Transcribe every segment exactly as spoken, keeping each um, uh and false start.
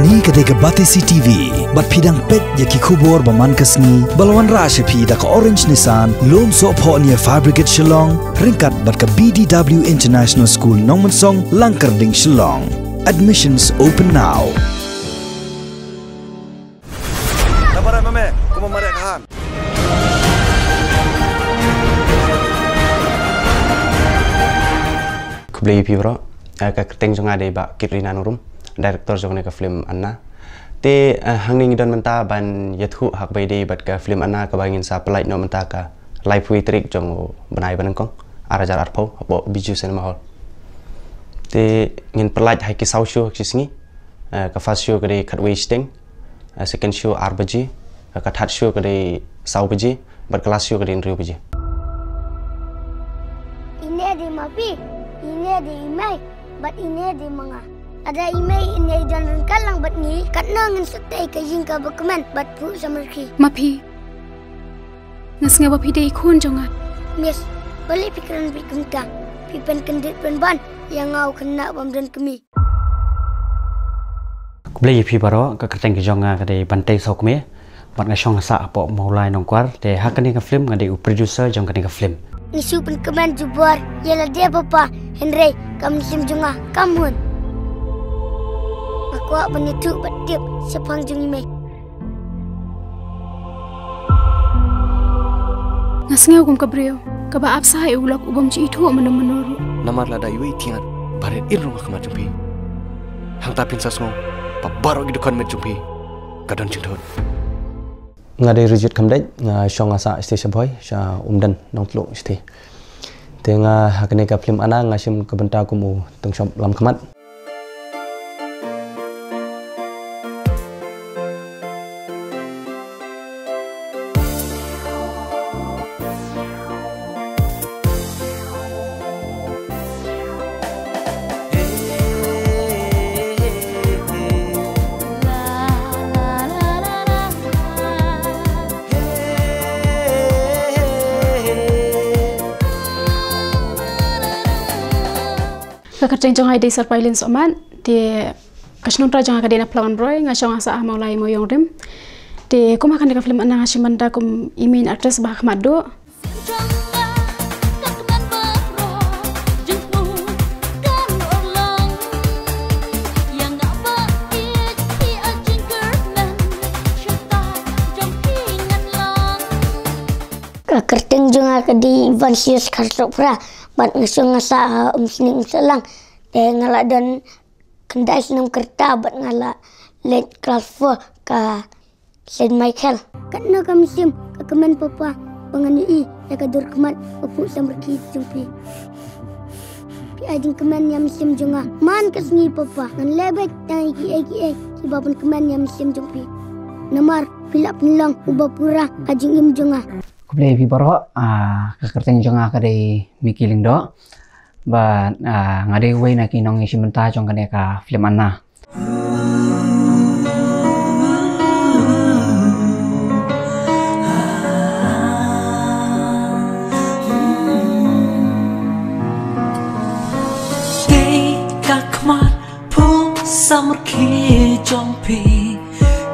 Kane ka dei ka Batesi T V, bad phi dang peit ïa ki khubor ba man ka sngi, ba la wanrah sha phi da ka Orange Nissan, Lumsohphoh near Fire Brigade Shillong, ryngkat bad ka B D W International School Nongmensong, Langkyrding, Shillong. Admissions open now. Nabar mame, kuma marek han. Khublei ïa phi baroh. Eh, ka kyrteng jong nga dei Bah Kitrina Nongrum, director jong kane ka film Anna. Te, eh, hangne ngi don mynta ban ïathuh ha kaba ïadei bad ka film Anna kaba ngin sa pyllait noh mynta ka laiphew tarik jong u bnai ba nyngkong, ar hajar arphew, hapoh Bijou Cinema Hall. Te ngin pyllait ha ki saw show ha ki sngi. Eh, ka first show ka dei khatwei shiteng, eh, second show ar baje, eh, ka third show ka dei saw baje, bad ka last show ka dei hynriew baje. Ine dei ma phi, ine dei i mei, bad ine dei ma nga. Lada i mei ine i don ryngkat lang bad ngi, katno ngin shu tei ka ïing kaba kmen bad phuh samrkhie. Ma phi, nga sngew ba phi dei i khun jong nga. Miss, balei phi kren beit kumta? Phi pynkyndit pynban ïa nga u khynnah bym don kmie. Khublei ïa phi baroh, ka kyrteng ka jong nga ka dei Bantei Sawkmie. Bad nga shong sah hapoh Mawlai Nongkwar, te ha kane ka film nga dei u producer jong kane ka film. Ngi shu pynkmen jubor ïa lade papa, hynrei ka mynsiem jong nga kam hun. Nga kwah ban ïathuh bad tip shaphang jong i mei. Nga sngew kum ka briew kaba ap sah ïa u lok u bym ju ithuh mynno mynno ruh. Namar lada iwei i tiat ba rit in rung ha khmat jong phi, hangta phin sa sngew ba baroh ki dkhot met jong phi ka don jingthut. Nga dei Rijit Khamdeit, nga shong sah shatei sha Bhoi, sha Umden, Nongtluh shatei. Te nga ha kane ka film Anna nga shim ka bynta kum u tyngshop lam khmat. Ka kyrteng jong nga dei Sarpailin Sohmat, te ka shnong trai jong nga ka dei na Phlawan Broi, nga shong sah ha Mawlai Mawiong Rim. Te kum ha kane ka film Anna nga shim bynta kum i main actress ba ha khmat duh. Ka kyrteng jong nga ka dei Ivansius Kharsohphra, bad nga shong sah ha Umsning Umsahlang. Te nga la don khyndai snem ka rta bad nga la leit klas four ka Saint Michael. Katno ka mynsiem ka kmen papa ba ngan ïohi ïa ka dur khmat ba phuh samrkhie jong phi. Phi ai jingkmen ïa mynsiem jong nga man ka sngi papa, ngan leh beit tang ïa kiei kiei kiba pynkmen ïa mynsiem jong phi. Namar phi la pynlong uba pura ha jingim jong nga. Khublei phi baroh, ah, ka kyrteng jong nga ka dei Mickey Lyngdoh. Bad, ah, nga dei uwei na ki nongïashim bynta jong kane ka film Anna. Tei ka khmat phuh samrkhie jong phi,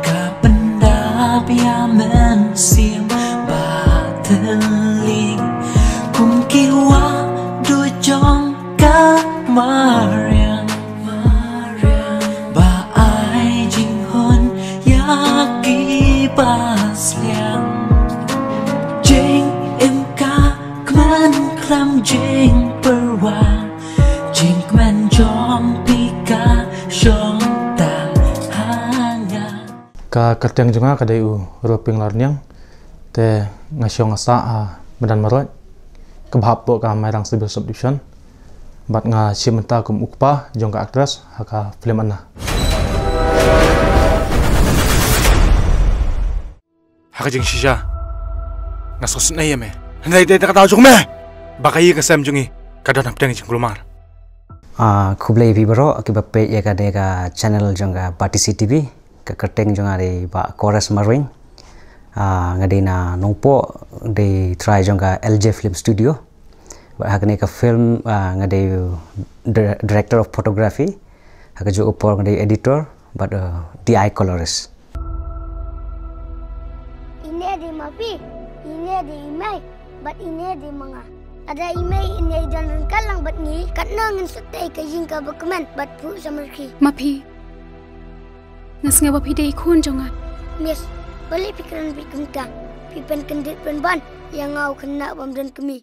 ka pyndap ïa mynsiem ba thylliej. Kum ki wah duh jong ka mariang, ba ai jinghun ïa kiba sliang. Jingim ka kmen khlem jingpyrwa, jingkmen jong phi ka shong tang ha nga. Ka kyrteng jong nga ka dei u Roping Larniang. Te nga shong sah ha Madan Marwat, kaba hap hapoh ka Mairang Civil Subdivision. Bad nga shim bynta kum u kpa jong ka actress ha ka film Anna. Ha ka jingshisha nga sngewsynei ïa me, hynrei dei da ka daw jong me ba ka ïing ka sem jong ngi ka don hapdeng jingkulmar. Ah, khublei phi baroh kiba peit ïa kane ka channel jong ka Batesi T V. Ka kyrteng jong nga dei Bah Kores Marwing. Ah, nga dei na Nongpoh, dei trai jong ka L J Film Studio. Bad ha kane ka film, ah, nga dei dir-, director of photography. Ha kajuh ka por nga dei editor. Bad, eh, D I colorist. Ine dei ma phi, ine dei i mei, bad ine dei ma nga. Lada i mei ine i don ryngkat lang bad ngi, katno ngin shu tei ka ïing kaba kmen bad phuh sha marki. Ma phi. Nga sngew ba phi dei i khun jong nga. Miss, balei phi kren beit kumta? Phi pynkyndit pynban ïa nga u khynnah bym don kmie.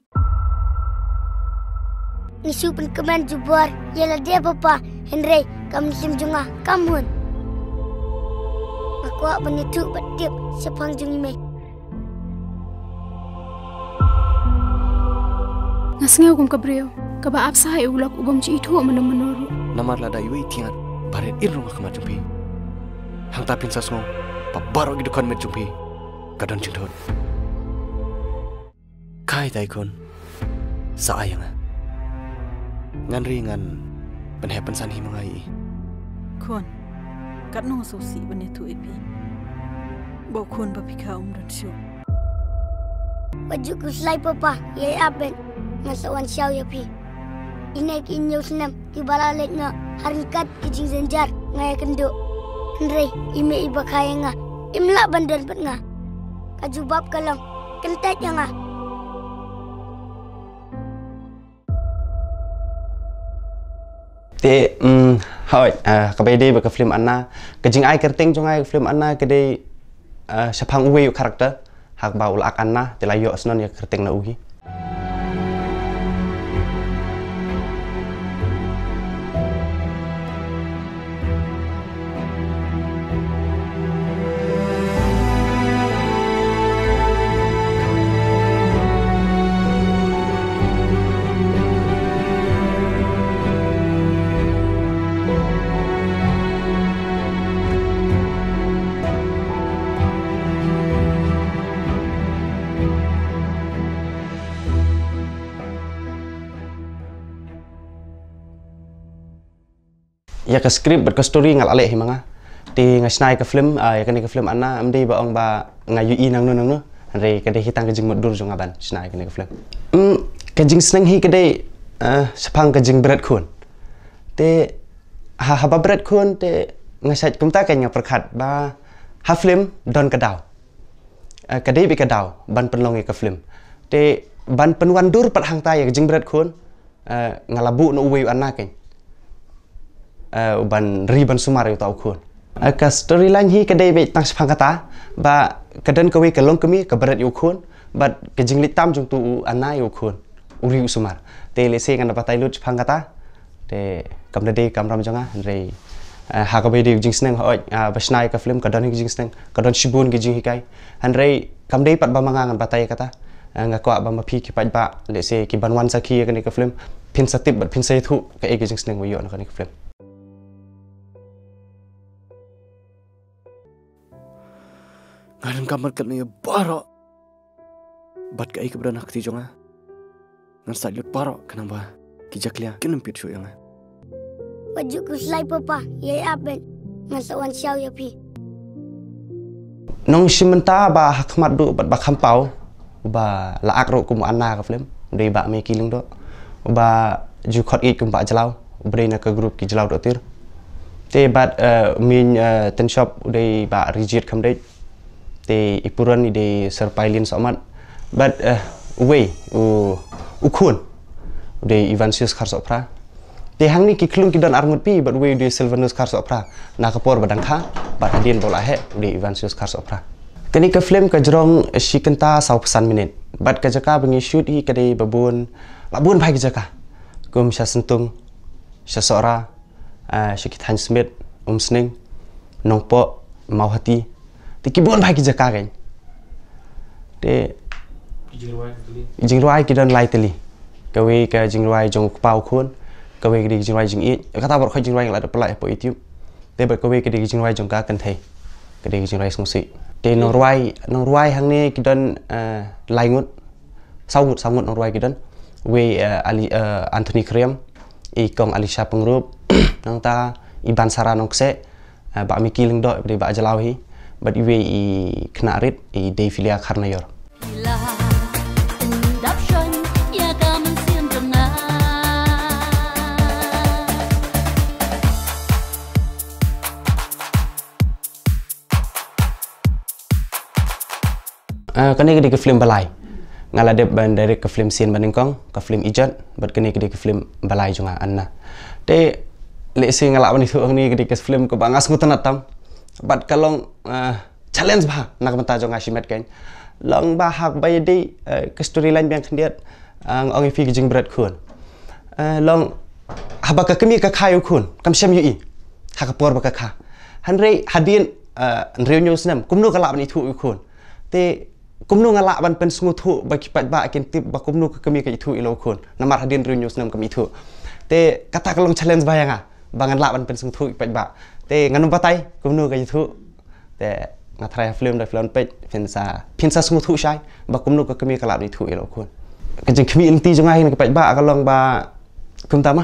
Ngi shu pynkmen jubor ïa lade papa, hynrei ka mynsiem jong nga kam hun. Nga kwah ban ïathuh bad tip shaphang jong i mei. Nga sngew kum ka briew kaba ap sah ïa u lok u bym ju ithuh mynno mynno ruh. Namar lada iwei i tiar ba rit ir rung ha khmat jong phi, hangta phin sa sngew ba baroh ki dkhot met jong phi ka don jingthut. Khai tai khun. Sa ai ïa nga. Ngan ri ngan pynheh pynsan hi ma nga ïa i. Khun, katno nga sngewsih ban ïathuh ïa phi ba u khun ba phi kha um don shuh. Wat ju khuslai papa, ïai ap beit. Ngan sa wan shaw ïa phi. Ine ki hynñiew snem kiba la leit noh ha ryngkat ki jingjynjar nga ïakynduh. Hynrei i mei iba kha ïa nga im lah ban don bad nga. Ka jubab ka long, kyntait ïa nga. Te, mm, hooid, ah, kaba ïadei bad ka film Anna, ka jingai kyrteng jong nga ïa ka film Anna ka dei, ah, shaphang uwei u character ha kaba u la ak Anna, te la ïoh snon ïa ka kyrteng na u hi. Ïa ka script bad ka story nga la leh hi ma nga. Te nga shna ïa ka film, ah, ïa kane ka film Anna, ym dei ba ong ba nga ïohi nangno nangno. Hynrei ka dei hi tang ka jingmutdur jong nga ban shna ïa kane ka film. Mm, ka jingsneng hi ka dei, ah, shaphang ka jingbret khun. Te ha, haba bret khun te nga shait kumta ka nga pyrkhat ba ha film don ka daw. Ah, ka dei beit ka daw ban pynlong ïa ka film. Te ban pynwandur pat hangta ïa ka jingbret khun, eh, nga la buh na uwei u Anna kein. Eh, u ban ri ban sumar ïa uta u khun. Eh, ka storyline hi ka dei beit tang shaphang kata, ba ka don kawei ka longkmie kaba ret ïa u khun, bad ka jingleit tam jong utu u Anna ïa u khun, u ri u sumar. Te lehse ngan da batai lut shaphang kata, te kam da dei kamram jong nga, hynrei, eh, ha kaba ïadei jingsneng hooid, ah, ba shna ïa ka film, ka don hi ka jingsneng, ka don shibun ki jinghikai. Hynrei kam dei pat ba ma nga ngan batai ïa kata. Eh, nga kwah ba ma phi ki paidbah, lehse ki ban wan sakhi ïa kane ka film, phin sa tip bad phin sa ïathuh kaei ka jingsneng ba ïoh na kane ka film. Nga donkam bad katno ïa baroh bad kaei kaba don ha kti jong nga. Ngan sait lut baroh khnang ba ki jakhlia kin ym peit shuh ïa nga. Wat ju khuslai papa, ïai ap beit. Ngan sa wan shaw ïa phi. Nongshim bynta ba ha khmat duh bad ba kham paw, uba la ak ruh kum u Anna ha ka film, u dei Bah Meki Lyngdoh, uba ju khot ïeit kum Bah Jlaw, uba dei na ka group ki Jlaw Dohtir. Te bad, eh, meiñ, eh, tynshop u dei Bah Rijit Khamdeit. Te i puron i dei Sir Pailin Sohmat. Bad, eh, uwei u, u khun u dei Ivansius Kharsohphra. Te hangne ki khlung ki don arngut phi, bad uwei u dei Silvanus Kharsohphra. Na ka por ba dang kha bad hadien ba u la heh u dei Ivansius Kharsohphra. Kane ka film ka jrong shi kynta saw phew san minit. Bad ka jaka ba ngi shoot hi ka dei ba bun, ba bun bha ki jaka. Kum sha Syntung, sha Sohra, ah, sha ki thaiñ Smit, Umsning, Nongpoh, Mawhati. Te ki bun bha ki jaka kein. Te ki jingrwai ki don lai tylli. Kawei ka jingrwai jong u kpa u khun, kawei ka dei ka jingrwai jingïeit. Kata baroh ka jingrwai nga la dep pyllait hapoh YouTube. Te bad kawei ka dei ka jingrwai jong ka kynthei. Ka dei ka jingrwai sngewsih. Te nongrwai, nongrwai hangne ki don, eh, lai ngut. Saw ngut, saw ngut nongrwai ki don. Wei, eh, Ali, eh, Anthony Khyriem, i kong Alisha Pyngrope, nangta i Bansara Nongkseh, eh, Bah Miki Lyngdoh, i Bah Jlaw hi, bad iwei i khynnah rit, i Deifilia Kharnaior. Ah, kane ka dei ka film ba lai. Nga la dep ban direct ka film Sien Banyngkong, ka film Ijot, bad kane ka dei ka film ba lai jong nga, Anna. Te lehse nga lah ban ïathuh, kane ka dei ka film kaba nga sngewtynnat tam. Bad ka long, ah, challenge bha na ka bynta jong nga shimet kein. Long ba haba ïadei, eh, ka storyline biang khyndiat, ah, nga ong ïa phi, ka jingbret khun. Eh, long haba ka kmie ka kha ïa u khun, kam shym ïohi ha ka por ba ka kha. Hynrei hadien, eh, hynriew hynñiew snem, kumno ka lah ban ithuh ïa u khun? Te kumno nga lah ban pynsngewthuh ba ki paidbah kin tip ba kumno ka kmie ka ithuh ïa la u khun? Namar hadien hynriew hynñiew snem kam ithuh. Te kata ka long challenge bha ïa nga, ba ngan lah ban pynsngewthuh ïa ki paidbah. Te ngan ym batai kumno ka ithuh. Te nga tharai ha film, da phi la peit, phin sa, phin sa sngewthuh shai ba kumno ka kmie ka lah ban ithuh ïa la u khun. Ka jingkhmih lynti jong nga hi na ki paidbah ka long ba kumta ma.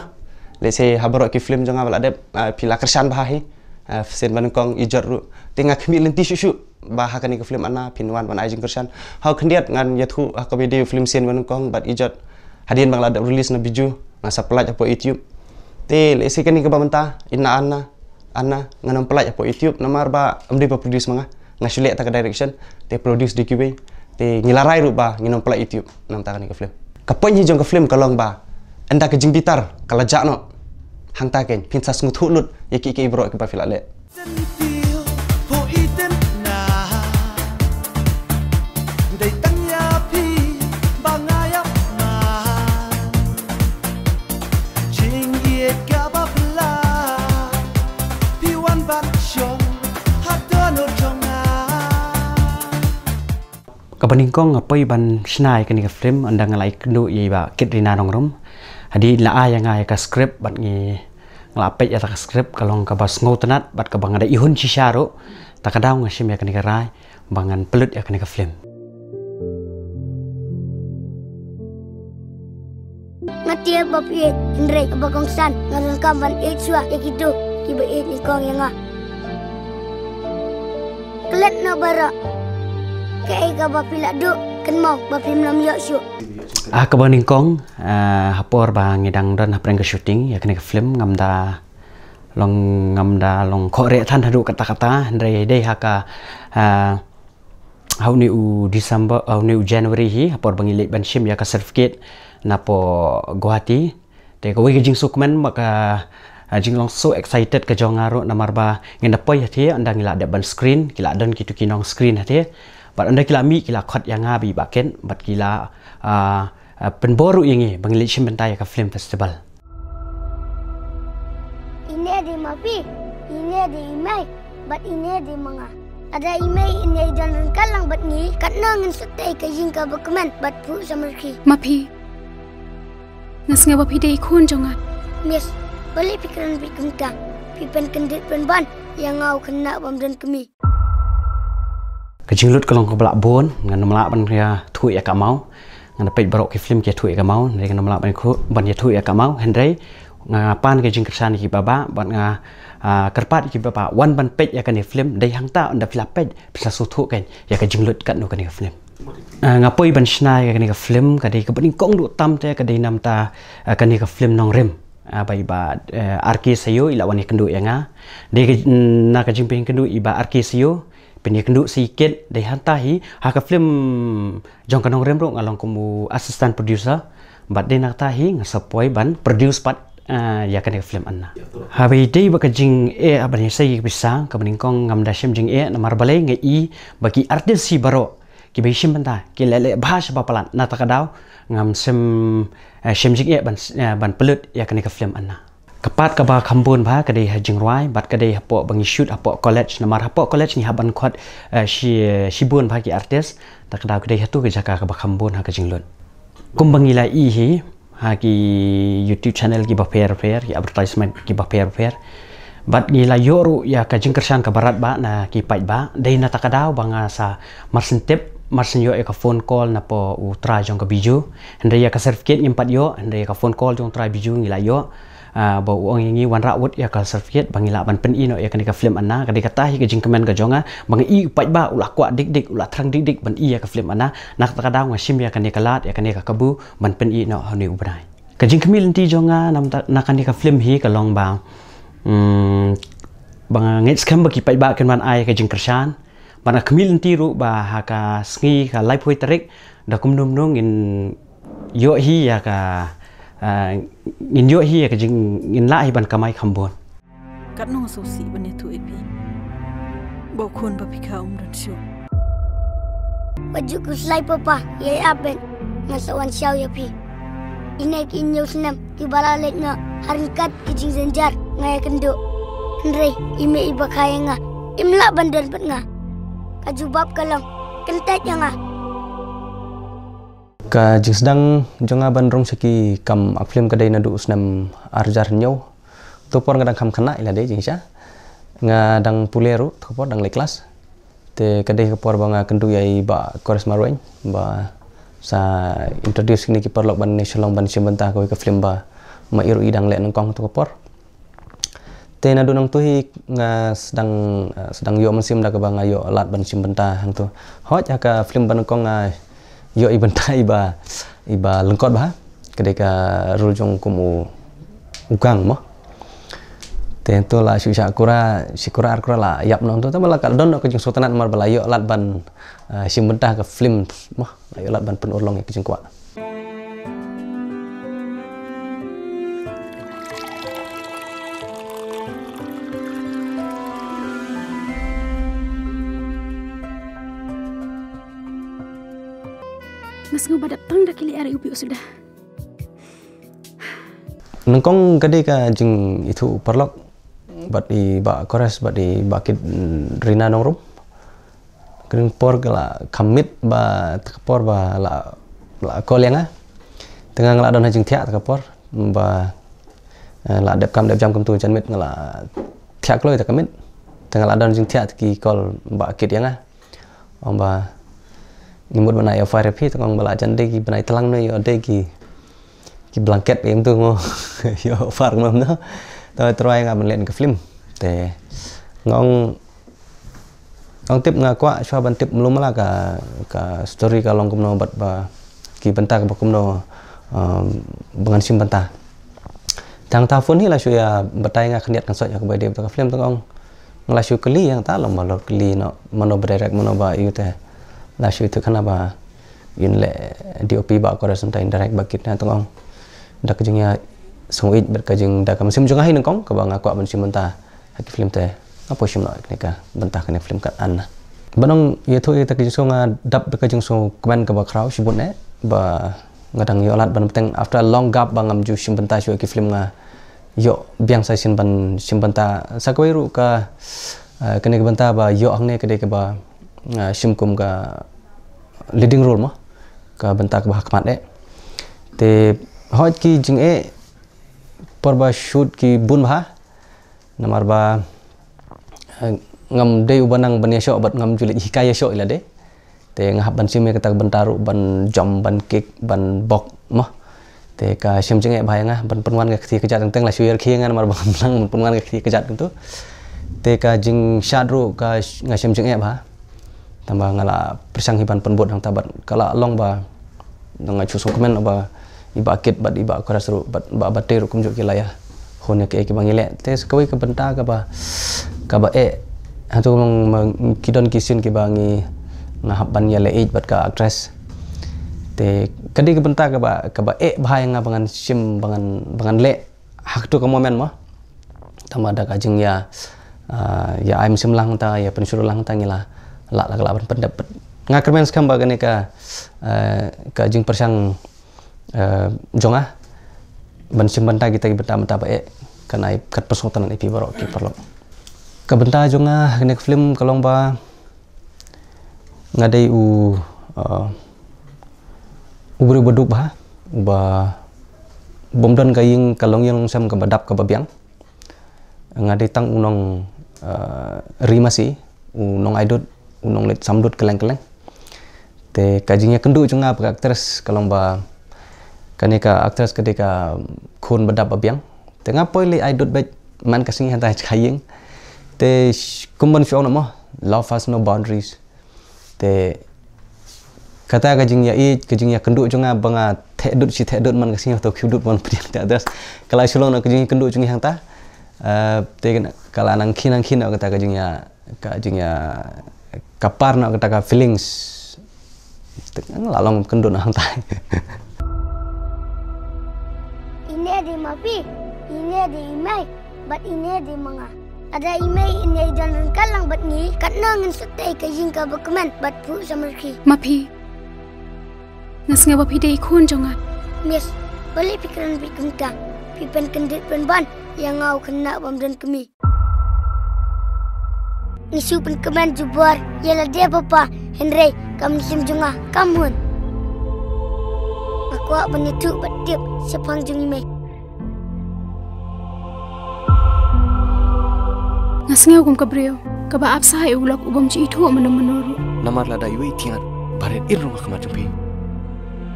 Lehse ha baroh ki film jong nga ba la dep, ah, phi la kyrshan bha hi. Ah, Sien Banyngkong, Ijot ruh. Te nga khmih lynti shuh shuh ba ha kane ka film Anna phin wan ban ai jingkyrshan. Ha khyndiat ngan ïathuh ha kaba ïadei film Sien Banyngkong bad Ijot. Hadien ba nga la dep release na Bijou, nga sa pyllait hapoh YouTube. Te lehse kane kaba mynta, Inna Anna, Anna, ngan ym pyllait hapoh YouTube namar ba ym dei ba produce ma nga. Nga shu leh ta ka direction, te produce dei kiwei. Te ngi la rai ruh ba ngin ym pyllait YouTube na ka bynta kane ka film. Ka point hi jong ka film ka long ba ynda ka jingbitar ka la jah noh, hangta kein phin sa sngewthuh lut ïa kiei kiei baroh kiba phi la leh. Dei tang ïa phi ba nga ïap ma. Jingïeit kaba phylla, phi wan ban shong ha dohnud jong nga. Kaba nyngkong nga poi ban shna ïa kane ka film, ynda nga la ïakynduh ïa i Bah Kitrina Nongrum. Hadien la ai ïa nga ïa ka script bad ngi, nga la peit ïa ka script, ka long kaba sngewtynnat bad kaba nga da ihun shisha ruh. Ta ka daw nga shim ïa kane ka rai ba ngan pynlut ïa kane ka film. Nga tieng ba phi ïeit, hynrei ba kongsan nga donkam ban ïeit shuwa ïa kito kiba ïeit nyngkong ïa nga. Klet noh baroh. Kaei kaba phi la duh, kynmaw ba phim lam ïoh shuh. Ah, kaba nyngkong, ah, ha por ba ngi dang don hapdeng ka shooting ïa kane ka film, ngam da long, ngam da long khohreh than haduh katta katta, hynrei dei ha ka, ah, ha une u December, ha une u January hi, ha por ba ngi leit ban shim ïa ka certificate napoh Guwahati. Te kawei ka jingsngewkmen bad ka, ah, jinglong so excited ka jong nga ruh namar ba ngin da poi hatei, ynda ngi la dep ban screen, ki la don kito ki nong screen hatei. Bad ynda ki la mih, ki la khot ïa nga bad i Bah Kit, bad ki la, ah, ah, pynbor ruh ïa ngi ba ngin leit shim bynta ïa ka film festival. Ine dei ma phi, ine dei i mei, bad ine dei ma nga. Lada i mei ine i don ryngkat lang bad ngi, katno ngin sa tei ka ïing kaba kmen bad phuh samrkhie. Ma phi, nga sngew ba phi dei i khun jong nga. Miss, balei phi kren beit kumta? Phi pynkyndit pynban ïa nga u khynnah bym don kmie. Ka jinglut ka long kaba lah bun, ngan ym lah ban ïathuh ïa ka maw. Ngan da peit baroh ki film ki ïathuh ïa ka maw, hynrei ngan ym lah ban khu-, ban ïathuh ïa ka maw, hynrei nga pan ka jingkyrshan ïa ki paidbah, bad nga, ah, kyrpad ïa ki paidbah wan ban peit ïa kane ka film, dei hangta ynda phi la peit, phi sa sngewthuh kein ïa ka jinglut katno kane ka film. Ah, nga poi ban shna ïa kane ka film, ka dei kaba nyngkong duh tam te, ka dei namar ta, ah, kane ka film Nongrim. Ah, ba i Bah, eh, R K Sayo i la wan ïakynduh ïa nga. Dei ka, na ka jingpynïakynduh i Bah R K Sayo, pynïakynduh sa i Kit, dei hangta hi, ha ka film jong ka Nongrim ruh nga long kum u assistant producer, bad dei na kata hi nga sa poi ban produce pat, ah, ïa kane ka film Anna. Haba ïadei bad ka jingeh, ah, ban ïasei ïa ka pisa, kaba nyngkong ngam da shem jingeh, namar balei nga i ba ki artist hi baroh kiba ïashim bynta ki leh leh bha shaba palat, na kata ka daw ngam shem, eh, shem jingeh ban, eh, ban pynlut ïa kane ka film Anna. Ka part kaba kham bun bha ka dei ha jingrwai, bad ka dei hapoh ba ngi shoot hapoh college, namar hapoh college ngi hap ban khot, eh, shi, shibun bha ki artist, ta ka daw ka dei hato ka jaka kaba kham bun ha ka jinglut. Kumba ngi la ïohi hi ha ki YouTube channel kiba pher pher, ki advertisement kiba pher pher, bad ngi la ïoh ruh ïa ka jingkyrshan kaba radbah na ki paidbah, dei na kata ka daw ba nga sa marshen tip, marshen ïoh ïa ka phone call napoh u trai jong ka Bijou. Hynrei ïa ka certificate ngim pat ïoh, hynrei ïa ka phone call jong u trai Bijou ngi la ïoh. Ah, ba u ong ïa ngi wanrah wut ïa ka certificate ba ngi lah ban pyni noh ïa kane ka film Anna. Ka dei kata hi ka jingkmen ka jong nga, ba nga i u paidbah u la kwah dik dik, u la thrang dik dik ban i ïa ka film Anna. Na kata ka daw nga shim ïa kane ka lad, ïa kane ka kabu ban pyni noh ha une u bnai. Ka jingkhmih lynti jong nga na, na kane ka film hi ka long ba, mm, ba nga ngeit skhem ba ki paidbah kin wan ai ka jingkyrshan, Ban ka khmih lynti ruh ba ha ka sngi ka laiphew tarik da kumno kumno ngin ïoh hi ïa ka, ah, ngin ïoh hi ïa ka jing, ngin lah hi ban kamai kham bun. Katno nga sngewsih ban ïathuh ïa phi ba u khun ba phi kha um don shuh. Wat ju khuslai papa, ïa ïa ben nga sa wan shaw ïa phi. Ine ki hynñiew snem kiba la leit noh ha ryngkat ki jingjynjar nga ïakynduh. Hynrei i mei iba kha ïa nga im lah ban don bad nga. Ka jubab ka long, kyntait ïa nga. Ka jingsdang jong nga ban rung sha ki kam ak film ka dei naduh u snem ar hajar hynñiew. To por nga dang kham khynnah ila dei jingshisha. Nga dang pule ruh, to por dang leh klas. Te ka dei ka por ba nga kynduh ïa i Bah Kores Marwein ba sa introduce kine ki paralok ban ïa shu long ban shim bynta kawei ka film ba ma i ruh i dang leh nyngkong to ka por. Te naduh nangtu hi nga sdang, eh, sdang ïoh mynsiem da kaba nga ïoh lad ban shim bynta hangtu. Hooid ha ka film ba nyngkong nga ïoh i bynta iba, iba lyngkot bha. Ka dei ka role jong kum u, u gang mo. Te to la shu sha kura, shi kura ar kura la ïap noh to, te ba la ka don noh ka jingsngewtynnat namar ba la ïoh lad ban, ah, shim bynta ha ka film mo, la ïoh lad ban pynurlong ïa ka jingkwah. Nga sngew ba dap tang da ki lyer u phi u suda. Nyngkong ka dei ka jingithuh paralok bad i Bah Kores bad i Bah Kit, mm, Rina Nongrum. Ka dei por ka la kham miet ba, te ka por ba la, la call ïa nga. Te nga nga la don ha jingthiah te ka por ba, eh, la dep kam dep jam kumtu janmiet nga la thiah kloi te ka miet. Te nga la don jingthiah te ki call Bah Kit ïa nga. Ong ba ngi mut ban ai offer ïa phi, te nga ong ba la jan dei ki bnai tlang ne ïoh dei ki, ki blanket ïa mtu ngo ïoh offer ngam no. Te try nga ban leh ka film. Te nga ong, ong tip nga kwah shuwa ban tip mlu mala ka, ka story ka long kumno bad ba ki bynta kaba kumno, um, ba ngan shim bynta. Tang ta phone hi la shu ïa batai nga khyndiat kan sot ïa kaba dei bynta ka film te nga ong. Nga la shu kylli ïa nga ta long ba lor kylli noh mano ba direct mano ba ïoh te. La shu ïathuh khana ba ïoh leh D O P Bah Kores, nangta ïoh direct Bah Kit, na te nga ong. Da ka jingïasngewïeit bad ka jing da ka mynsiem jong nga hi nyngkong kaba nga kwah ban shim bynta ha ki film te nga poi shim noh kane ka bynta kane film Kat Anna. Ba nang ïathuh ïa ta ka jingsngew nga dap da ka jingsngew kmen kaba khraw shibun eh ba nga dang ïoh lad ban bteng after a long gap ba ngam ju shim bynta shuh ki film nga ïoh biang sa shisien ban shim bynta sa kawei ruh ka, eh, kane ka bynta ba ïoh hangne ka dei kaba, eh, shim kum ka leading role mo ka bynta kaba ha khmat eh. Te hooid ki jingeh por ba shoot ki bun bha. Namar ba, eh, ngam dei uba nang ban ïashoh bad ngam ju leit hikai ïashoh ila dei. Te nga hap ban shim ïa kata ka bynta ruh ban jump, ban kick, ban bok mo. Te ka shem jingeh bha ïa nga ban pynwan ka kti kajat teng teng la shu ïa rkhie nga namar ba ngam nang ban pynwan ka kti kajat kumtu. Te ka jingshad ruh ka sh-, nga shem jingeh bha. Tangba nga la pyrshang hi ban pynbud hangta bad ka la long ba nga ju sngewkmen ba i Bah Kit bad i Bah Kores ruh bad Bah Bate ruh kumjuh ki la ïa hun ïa kaei kiba ngi leh. Te sa kawei ka bynta kaba, kaba eh. Hato ma, ma ki don ki sien kiba ngi nga hap ban ïa leh ïeit bad ka actress. Te ka dei ka bynta kaba, kaba eh bha ïa nga ba ngan shim ba ngan, ba ngan leh ha kato ka moment mo. Tangba da ka jingïa, ah, ïa ai mynsiem lang ta, ïa pynshlur lang ta ngi la, la, la, la ban pyndep. Nga kyrmen skhem ba kane ka, eh, ka jingpyrshang, eh, jong nga ban shim bynta kita ki bynta mynta ba eh kan ai kat pynsngewtynnat ïa phi baroh ki paralok. Ka bynta jong nga kane ka film ka long ba nga dei u, uh, u briew ba duk bha, uba bym don ka ïing ka longïing longsem kaba dap kaba biang. Nga dei tang u nong, uh, ri masi, u nong aidud, u nong leit samdud kylleng kylleng. Te ka jingïakynduh jong nga bad ka actress ka long ba kane ka actress ka dei ka khun ba dap ba biang. Te nga poi leit aidud beit man ka sngi hangta ha ïing. Te sh-, kum ban shu ong mo, love has no boundaries. Te kata ka jingïaieit, ka jingïakynduh jong nga ba nga theh dud shi theh dud man ka sngi, to khiew dud ban pdiang te actress. Ka la shu long na ka jingïakynduh jong ngi hangta. Eh, te ka la nang khin nang khin kata ka jingïa, ka jingïa, Ka par noh kata ka feelings. Te nga la long kynduh noh hangtai. Ine dei ma phi, ine dei i mei, bad ine dei ma nga. Lada i mei ine i don ryngkat lang bad ngi, katno ngin sa tei ka ïing kaba kmen bad phuh samrkhie. Ma phi. Nga sngew ba phi dei i khun jong nga. Miss, balei phi kren beit kumta? Phi pynkyndit pynban ïa nga u khynnah bym don kmie. Ngi shu pynkmen jubor ïa lade papa, hynrei ka mynsiem jong nga kam hun. Nga kwah ban ïathuh bad tip shaphang jong i mei. Nga sngew kum ka briew kaba ap sah ïa u lok u bym ju ithuh mynno mynno ruh. Namar lada iwei i tiat ba rit ir rung ha khmat jong phi,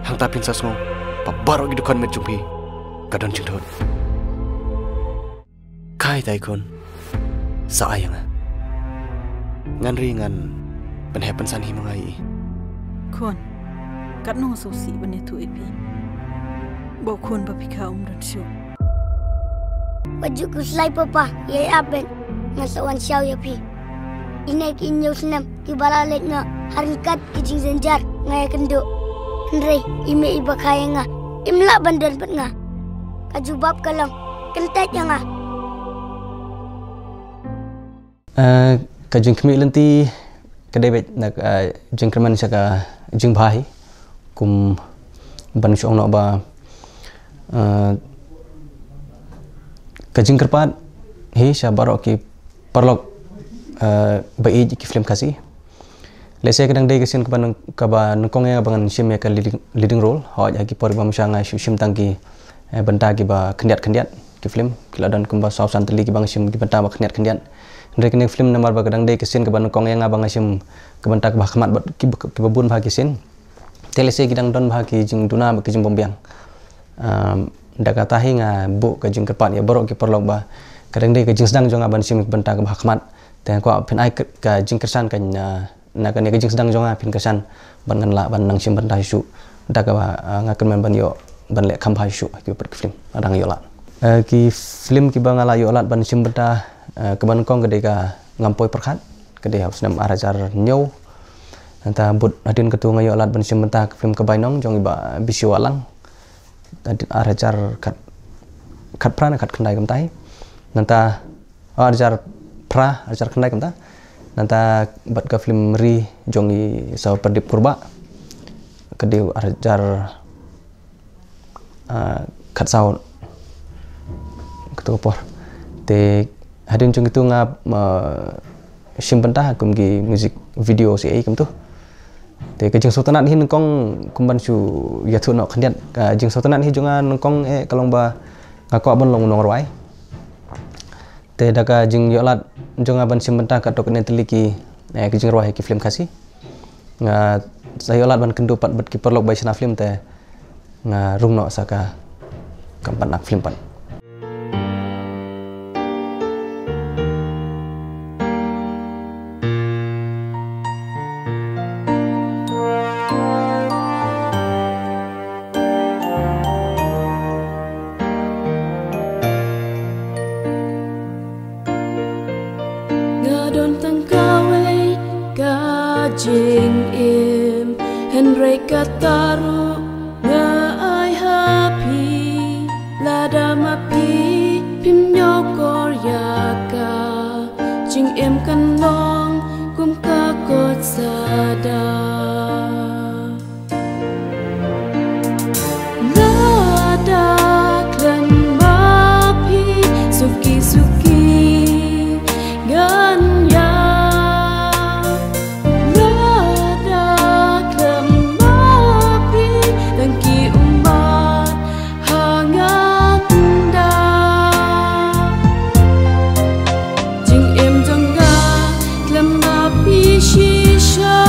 hangta phin sa sngew ba baroh ki dkhot met jong phi ka don jingthut. Kai tai khun, sa ai ïa nga. Ngan ri ngan pynheh pynsan hi ma nga ïa i. Khun, katno nga sngewsih ban ïathuh ïa phi ba u khun ba phi kha um don shuh. Wat ju khuslai papa, ïai ap beit, ngan sa wan shaw ïa phi. Ine ki hynñiew snem kiba la leit noh ha ryngkat ki jingjynjar nga ïakynduh. Hynrei i mei iba kha ïa nga im lah ban don bad nga. Ka jubab ka long, kyntait ïa nga. Eh, ka jingkhmih lynti ka dei beit na ka, eh, jingkyrmen sha ka jingbha hi, kum ban shu ong noh ba, eh, ka jingkyrpad hi sha baroh ki paralok, eh, ba ïeit ki film Khasi. Lehse ka dang dei ka sien kaba nyng-, kaba nyngkong ïa nga ba ngan shim ïa ka leading, leading role hooid ha ki por ba mynshwa nga shu shim tang ki, eh, bynta kiba khyndiat khyndiat. Ki film ki la don kumba saw san tylli kiba nga shim ki bynta ba khyndiat khyndiat. Hynrei kane ka film namar ba ka dang dei ka sien kaba nyngkong ïa nga ba nga shim ka bynta kaba khmat bad kiba, kiba bun bha ki sien. Te lehse ki dang don bha ki jingduna bad ki jingbymbiang. Em, da kata hi nga buh ka jingkyrpad ïa baroh ki paralok ba ka dang dei ka jingsdang jong nga ban shim ka bynta kaba khmat. Te nga kwah phin ai ka, ka jingkyrshan ka, eh, na kane ka jingsdang jong nga phin kyrshan ban ngan lah ban nang shim bynta shuh. Da kaba, eh, nga kyrmen ban ïoh ban leh kham bha shuh ha kiwei pat ki film nga dang ïoh lad. Eh, ki film kiba nga la ïoh lad ban shim bynta, eh, kaba nyngkong ka dei ka Ngam Poi Pyrkhat, ka dei ha u snem ar hajar hynñiew. Nangta bud hadien katu nga ïoh lad ban shim bynta ka film Ka Bainong jong i Bah Bisi Wahlang. Hadien ar hajar khat, khatphra ne khatkhyndai kumta hi. Nangta, oh, ar hajar phra, ar hajar khyndai kumta. Nangta bad ka film Ri jong i Sir Pradip Kurbah, ka dei ar hajar, ah, khatsaw, katu ka por. Te hadien jong kitu nga, ah, shim bynta kum ki music video shi ei kumtu. Te ka jingsngewtynnat hi nyngkong kum ban shu ïathuh noh khyndiat. Ka jingsngewtynnat hi jong nga nyngkong eh ka long ba nga kwah ban long u nongrwai. Te da ka jingïoh lad jong nga ban shim bynta katto katne tylli ki, eh, ki jingrwai ha ki film Khasi, nga sa ïoh lad ban kynduh pat bad ki paralok bai shna film te nga rung noh sa ka kam pat nak film pat. Nga don tang kawei ka jingim, hynrei kata ruh nga ai ha phi. Lada ma phi phim ñiewkor ïa ka, jingim kan long kum ka kot sada. Lada khlem ma phi suki suki ngan ïa. Lada khlem ma phi tang ki ummat ha nga kynda. Jingim jong nga khlem ma phi shisha.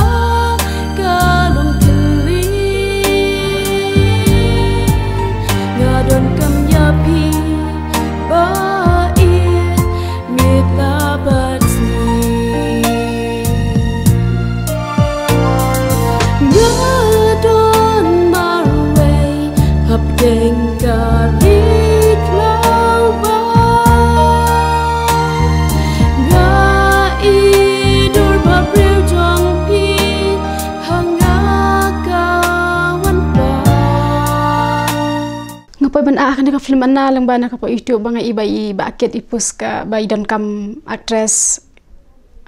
Ah, kane ka film Anna lyngba na ka por YouTube ba nga i ba i Bah Kit i post ka ba i donkam actress.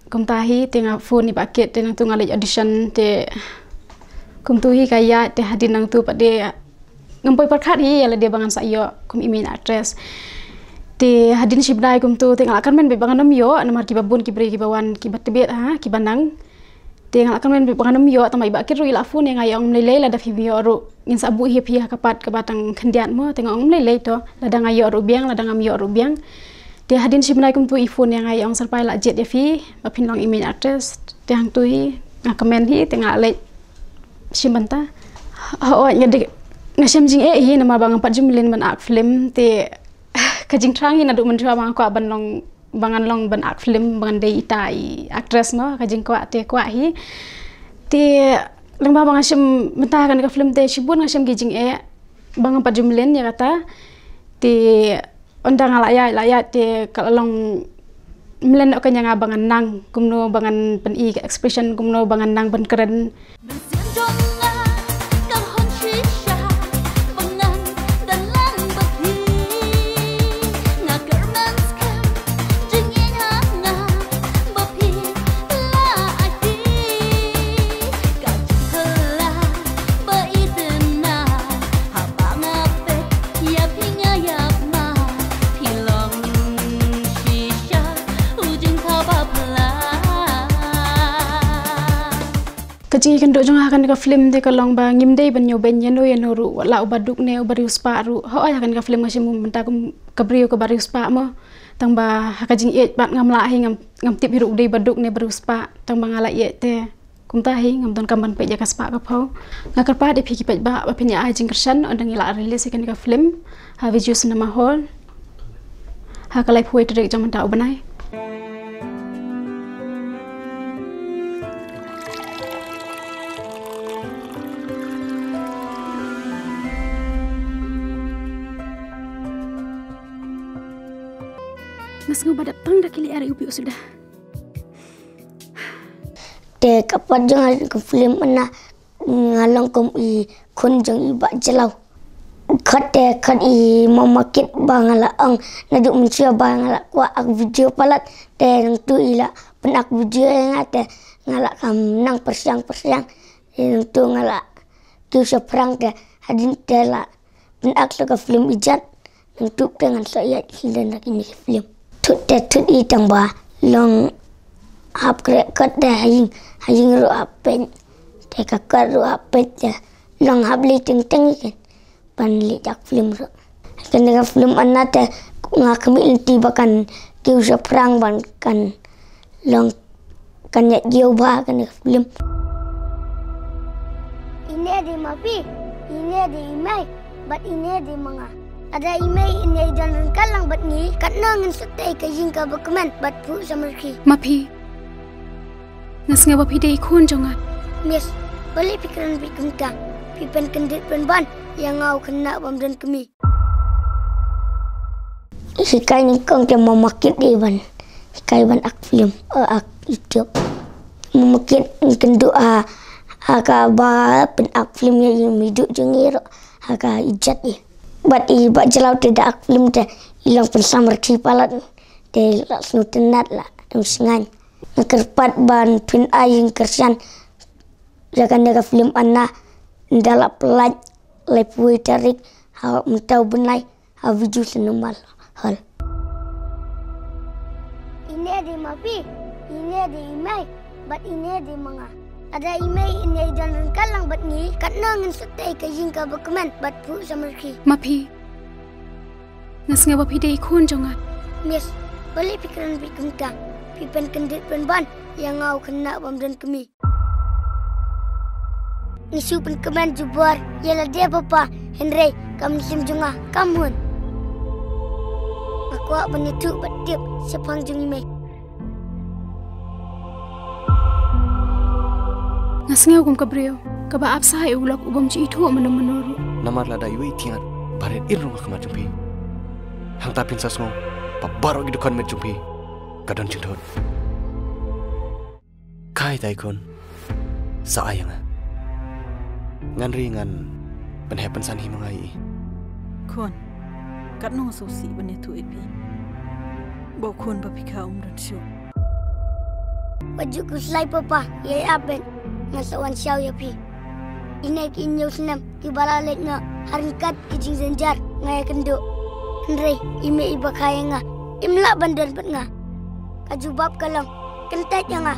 Kumta hi te nga phone i Bah Kit te nangtu nga leit audition te kumtu hi ka ïaid te hadien nangtu pat de ngam poi pyrkhat hi ïa lade ba ngan sa ïoh kum i main actress. Te hadien shi bnai kumtu te nga la kyrmen beit ba ngan ym ïoh namar kiba bun ki briew kiba wan kiba tbit ha kiba nang. Te nga la kyrmen beit ba ngan ym ïoh tang ba i Bah Kit ruh i la phone ïa nga ïa ong ym lei lei lada phim ïoh ruh ngin sa buh hi ïa phi ha ka part kaba tang khyndiat mo, te nga ong ym lei lei to, lada nga ïoh ruh biang lada ngam ïoh ruh biang. Te hadien shi bnai kumtu i phone ïa nga ïa ong Syrpai la jied ïa phi ba phin long i main actress. Te hangtu hi nga kmen hi te nga leit shim bynta. Hooid nga dei nga shem jingeh hi namar ba ngam pat ju mlien ban act film te ka jingthrang hi naduh mynshuwa ba nga kwah ban long ba ngan long ban act film ba ngan dei ita i actress mo, ka jingkwah te kwah hi. Te lyngba ba nga shem mynta kane ka film te shibun nga shem ki jingeh ba ngam pat ju mlien ïa kata. Te ynda nga la ïaid la ïaid te ka la long mlien noh ka ïa nga ba ngan nang kumno ba ngan pyni ka expression kumno ba ngan nang ban kren. Ka jingkynduh jong nga ha kane ka film te ka long ba ngim dei ban ñiew beiñ ïano ïano ruh, wat la uba duk ne uba riewspah ruh. Hooid ha kane ka film nga shim mynta kum ka briew kaba riewspah mo. Tang ba ha ka jingïeit pat ngam lah hi ngam, ngam tip hi ruh u dei ba duk ne ba riewspah. Tang ba nga la ïeit te kumta hi ngam donkam ban peit ïa ka spah ka phew. Nga kyrpad ïa phi ki paidbah ba phin ïa ai jingkyrshan ynda ngi la release ïa kane ka film ha Viju Cinema Hall ha ka laiphew tarik jong mynta u bnai. Nga sngew ba dap tang da ki lyer ïa u phi u suda. Te ka part jong nga ka film Anna nga long kum i khun jong i Bah Jlaw. Khat te khat i Mama Kit ba nga la ong naduh mynshuwa ba nga la kwah act video palat te nangtu i la pyn-act video ïa nga te nga la kam nang pyrshang pyrshang te nangtu nga la kiew shaphrang te hadien te la pyn-act la ka film ijat nangtu te ngan sa ïaid hi lem da kine ki film. Thut te thut i tang ba long hap kreh kot te ha ïing ha ïing ruh hap peit te ka kot ruh hap peit te long hap leit teng teng i ken ban leit act film ruh. Kane ka film Anna te nga khmih lynti ba kan kiew shaphrang ban kan long kan ïaid ïew bha kane ka film. Ine dei ma phi, ine dei i mei bad ine dei ma nga. Lada i mei in ïai don ryngkat lang bad ngi katno ngin sa tei ka ïing kaba kmen bad phuh sha marki. Ma phi. Nga sngew ba phi dei i khun jong nga. Miss, balei phi kren beit kumta? Phi pynkyndit pynban ïa nga u khynnah bym don kmie. Hikai nyngkong te Mama Kit dei ban hikai ban act film, eh, act YouTube. Mama Kit kynduh ha, ha kaba pyn-act film ïa i meiduh jong i ruh ha ka ijat i. Bad i Bah Jlaw te da act film te i long pynsamrkhie palat te la sngewtynnat la dang sngewsih. Nga kyrpad ban pyn-ai jingkyrshan ïa kane ka film Anna ynda la pynlait laiphew tarik ha mynta u bnai ha Viju Cinema Hall. Ine dei ma phi, ine dei i mei bad ine dei ma nga. Lada i mei in ïai don ryngkat lang bad ngi katno ngin sa tei ka ïing kaba kmen bad phuh sha marki. Ma phi. Nga sngew ba phi dei i khun jong nga. Miss, balei phi kren beit kumta? Phi pynkyndit pynban ïa nga u khynnah bym don kmie. Ngi shu pynkmen jubor ïa lade papa, hynrei ka mynsiem jong nga kam hun. Nga kwah ban ïathuh bad tip shaphang jong i mei. Nga sngew kum ka briew kaba ap sa ïa u lok u bym ju ithuh mynno mynno ruh. Namar lada iwei i thiat ba rit im rung ha khmat jong phi, hangta phin sa sngew ba baroh ki dkhot met jong phi ka don jingthut. Khai tai khun, sa ai ïa nga. Ngan ri ngan pynhep pynsan hi ma nga ïa i. Khun, Katno nga sngewsih ban ïathuh ïa phi ba u khun ba phi kha um don shuh. Wat ju khuslai papa, ïa ïa ben. Nga sa wan shaw ïa phi. Ine ki hynñiew snem kiba la leit noh, ha ryngkat ki jingjynjar nga ïakynduh. Hynrei i mei iba kha ïa nga im lah ban don bad nga. Ka jubab ka long, kyntait ïa nga.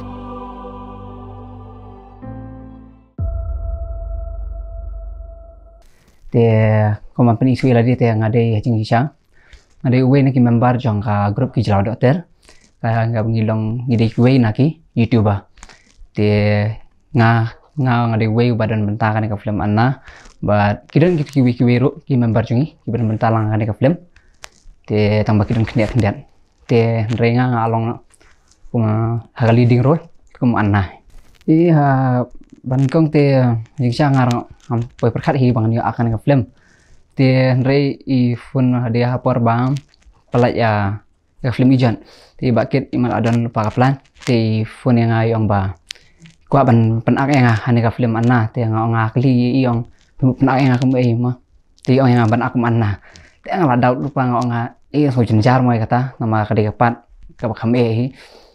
Te kumba pyni shuh ïa lade te nga dei ha jingshisha, nga dei uwei na ki member jong ka group ki jylla doktor. Ka, kaba ngi long, ngi dei kiwei na ki YouTuber. Te nga, nga, nga dei uwei uba don bynta kane ka film Anna. Bad ki don ki, kiwei kiwei ruh ki member jong ngi kiba don bynta lang kane ka film. Te tang ba ki don khyndiat khyndiat. Te hynrei nga, nga long kum ha ka leading role kum Anna. I ha ban kong te jingshisha nga ruh ngam poi pyrkhat hi ba ngan ïoh act ha kane ka film. Te hynrei i phone hadien ha por ba pynlait ïa ka film Ijot. Te i Bah Kit i man la don lypa ka plan. Te i phone ïa nga i ong ba kwah ban pyn-act ïa nga ha kane ka film Anna. Te nga ong, nga kylli i, ong pyn-act ïa nga kum ei mo. Te i ong ïa nga ban act kum Anna. Te nga la doubt lypa, nga ong nga, eh, sngewjynjar mo ïa kata, namar ka dei ka part kaba kham eh hi.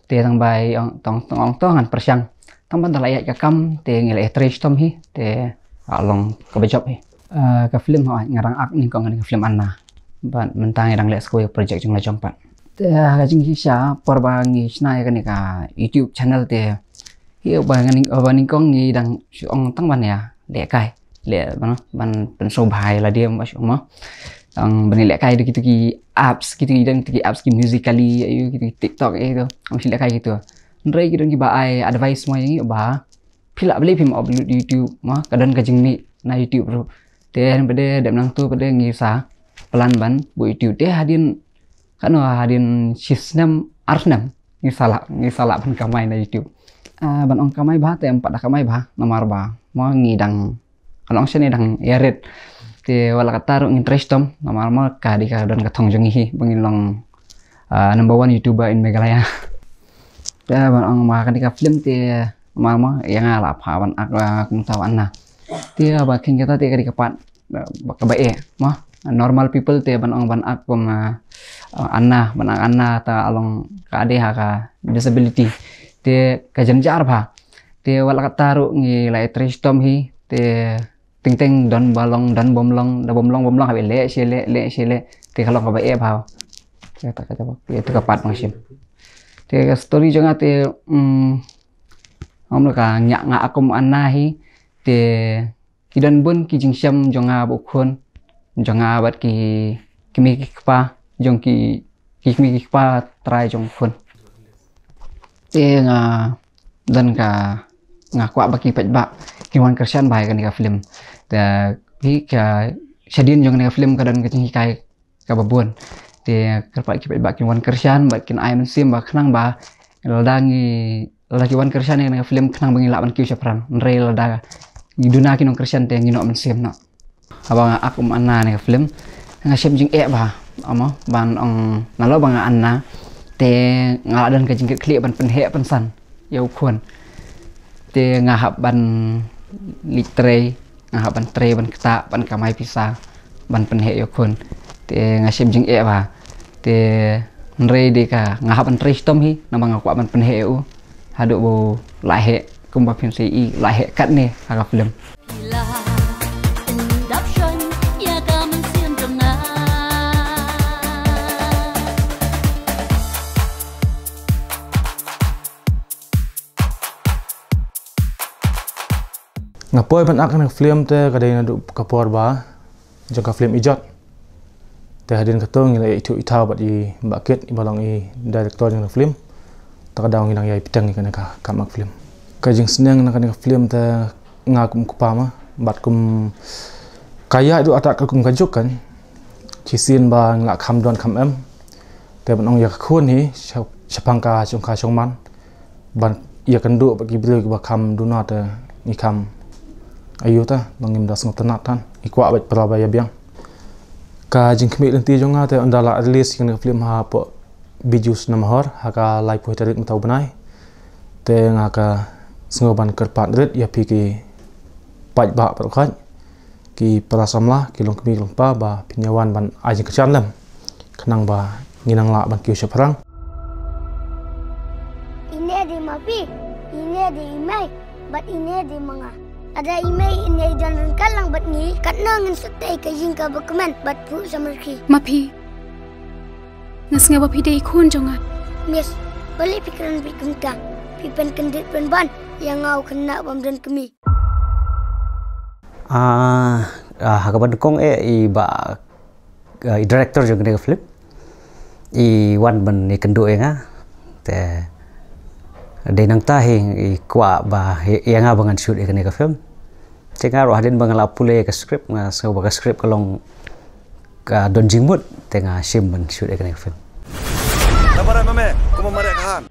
Te tang ba i ong, tang, tang ong to ngan pyrshang. Tang ban da la ïaid ka kam te ngi la ïatrei shitom hi. Te ka long kaba jop hi. Eh, ka film hooid nga dang act nyngkong ha kane ka film Anna. Bad mynta ngi dang leh sa kawei ka project jong la jong pat. Te ha ka jingshisha por ba ngi shna ïa kane ka YouTube channel te hi ba ngan, ba nyngkong ngi dang shu ong tang ban ïa lehkai, leh ban, ban pynsngewbha ïa lade mo, shu mo. Tang ban ïa lehkai da kitu ki apps, kitu ki don kitu ki apps ki Musically, aïu kitu ki TikTok, eh, tu. Ong shu lehkai kitu. Hynrei ki don kiba ai advice mo ïa ngi ba phi lah balei phim upload YouTube mo, ka don ka jingmih na YouTube ruh. Te hynrei pat de dep nangtu pat de ngi sa plan ban buh YouTube. Te hadien, katno, hadien shi snem ar snem ngi sa lah, ngi sa lah ban kamai na YouTube. Ah, ban ong kamai bha te em pat da kamai bha, namar ba mo ngi dang, kan ong shane dang ïarit. Te wat la katta ruh ngin trei shitom, namar mo ka dei ka don ka thong jong ngi hi ba ngin long, ah, number one YouTuber in Meghalaya. Te ban ong ba ka dei ka film te namar mo ïa nga la phah ban act, ah, kumta ba Anna. Te ba kheiñ kata te ka dei ka part, ah, ba, kaba eh mo. Normal people te ban ong ban act kum, ah, ah, Anna, ban act Anna ta long ka dei ha ka disability. Te ka jynjar bha. Te wat la katta ruh ngi la ïatrei shitom hi. Te teng teng don ba long, don bym long, don bym long, bym long, haba leh shi leh, leh shi leh. Te ka long kaba eh bha. Te kata ka jabab, ïa tu ka part ba nga shim. Te ka story jong nga te, mm, ong la ka ngiah nga act kum Anna hi. Te ki don bun ki jingshem jong nga bad u khun jong nga bad ki kmie ki kpa jong ki, ki kmie ki kpa trai jong u khun. Te nga don ka, nga kwah ba ki paidbah kin wan kyrshan bha ïa kane ka film. Te hi ka shadien jong kane ka film ka don ka jinghikai kaba bun. Te kyrpad ki paidbah kin wan kyrshan bad kin ai mynsiem ba khnang ba lada ngi, lada ki wan kyrshan ïa kane ka film khnang ba ngi lah ban kiew shaphrang. Hynrei lada ngi duna ki nongkyrshan te ngi noh mynsiem noh. Haba nga act kum Anna ha kane ka film nga shem jingeh bha, amo, ban ong nalor ba nga Anna te nga la don ka jingkitkhlieh ban pynheh pynsan ïa u khun. Te nga hap ban leit trei, nga hap ban trei ban ktah ban kamai pisa ban pynheh ïa u khun. Te nga shem jingeh bha. Te hynrei dei ka nga hap ban trei shitom hi namar nga kwah ban pynheh ïa u haduh ba u la heh kumba phim sa ïohi u la heh katne ha ka film. Nga poi ban act ha kane ka film te ka dei naduh ka por ba jong ka film Ijot. Te hadien kato ngi la ïathuh ithaw bad i Bah Kit iba long i director jong ka film. Ta ka daw ngi dang ïai bteng ïa kane ka kam act film. Ka jingsneng na kane ka film te nga kum u kpa ma bad kum ka ïaid ruh ata ka kum ka juk kan. Shisien ba ngi la kham don kham em. Te ban ong ïa ka khun hi sha-, shaphang ka shongkha shongman ban ïakynduh bad ki briew kiba kham duna te ngi kham aiu te ba ngim da sngewtynnat than, ngi kwah bad para ba ïa biang. Ka jingkhmih lynti jong nga te ynda la release ïa kane ka film hapoh Bijou Cinema Hall ha ka laiphew tarik mynta u bnai. Te nga ka sngew ban kyrpad rit ïa phi ki paidbah baroh kawei. Ki para samla, ki long kmie ki long kpa, ba phin ïa wan ban ai jingkyrshan lem, khnang ba ngin nang lah ban kiew shaphrang. Ine de ma phi, ine de i mei, bad ine de ma nga. Lada i mei ine i don ryngkat lang bad ngi, katno ngin suk tei ka jingkaba kmen bad phuh samrkhie. Ma phi, nga sngew ba phi dei i khun jong nga. Miss, balei phi kren beit kumta? Phi pynkyndit pynban ïa nga, u khynnah bym don kmie. Ah, ah, ha kaba nyngkong eh, i bah, ah, i director jong kane ka film i wan ban ïakynduh ïa nga. Te dei nangta hi i kwah ba ïa, ïa nga ba ngan shoot ïa kane ka film. Te nga ruh hadien ba nga la pule ïa ka script, nga sngew ba ka script ka long ka don jingmut, te nga shim ban shoot ïa kane ka film. Nabarai mame, kuma maria kahan.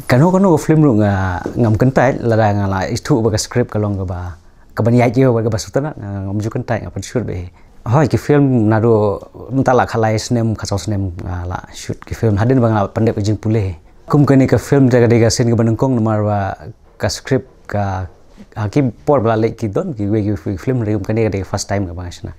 Kano kano ka film ruh nga ngam kyntait, lada nga la ithuh ba ka script ka long kaba, kaban ïaid ïa kaba sutana, nga ngam ju kyntait, nga pynshoot beit hi. Hoi, ki film naduh mynta la khatlai snem, khatsaw snem nga la shoot ki film hadien ba nga la pyndep ka jingpule hi. Kum kane ka film te ka dei ka sien kaba nyngkong namar ba ka script ka, ha ki por ba la leit ki don kiwei ki film, hynrei kum kane ka dei ka first time kaba nga shna.